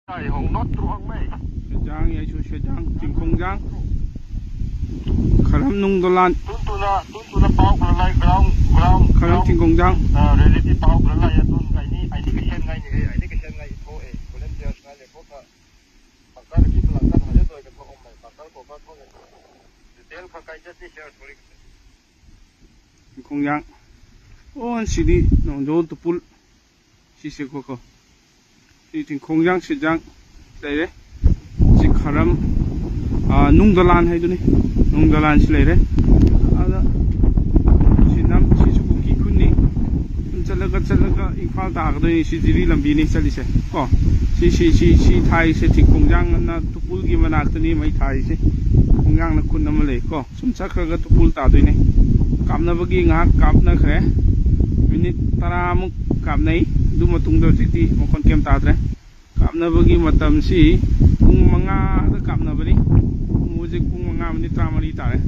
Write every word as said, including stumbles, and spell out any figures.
Ai hong not truang mai. Sejang, ya, su Sejang, Tingkhongjang. Kharam Nungdolan. Tun tuna, tun tuna pau kala lai ground, ground, Kharam ground. Tingkhongjang. Ah, reality pau kala lai ya tun kai ni, ai ni ka shen ngai ni, eh, ai ni ka shen ngai tho, eh, volunteers ngai le ko ka. Pakar ki pelangkan haja to ka tho om mai, pakar ko ka tho ya. Detail ka kai ja ti share thori. Tingkhongjang. Oh, sidi, nong jo tupul. Sise ko ko. Si Tingkhongjang Sejang. Leire. Si Kharam, ah, Nungdolan haiduni. Nungdolan si leire. Ada si nam si su Kuki khun ni. Chalaga, chalaga Imphal ta kaduni si Jiri lambi ni chalise. Ko. Si, si, si, si thai se Tingkhongjang na tupul gi manak tuni mai thai se. Tingkhongjang na khun na ma lei ko. ꯁꯨꯝ ꯆꯠꯈ꯭ꯔꯒ ꯇꯨꯄꯨꯜ ꯇꯥꯗꯣꯏꯅꯦ꯫ ꯀꯥꯞꯅꯕꯒꯤ ꯉꯥꯏꯍꯥꯛ ꯀꯥꯞꯅꯈ꯭ꯔꯦ꯫ Minute ꯇꯔꯥꯃꯨꯛ ꯀꯥꯞꯅꯩ꯫ ꯑꯗꯨ ꯃꯇꯨꯡꯗ ꯍꯧꯖꯤꯛꯇꯤ ꯃꯈꯣꯟ ꯀꯩꯝ ꯇꯥꯗ꯭ꯔꯦ꯫ ꯀꯥꯞꯅꯕꯒꯤ ꯃꯇꯝꯁꯤ ꯄꯨꯡ ꯃꯉꯥꯗ ꯀꯥꯞꯅꯕꯅꯤ꯫ ꯄꯨꯡ ꯍꯧꯖꯤꯛ ꯄꯨꯡ ꯃꯉꯥ ꯃꯤꯅꯤꯠ ꯇꯔꯥꯃꯔꯤ ꯇꯥꯔꯦ꯫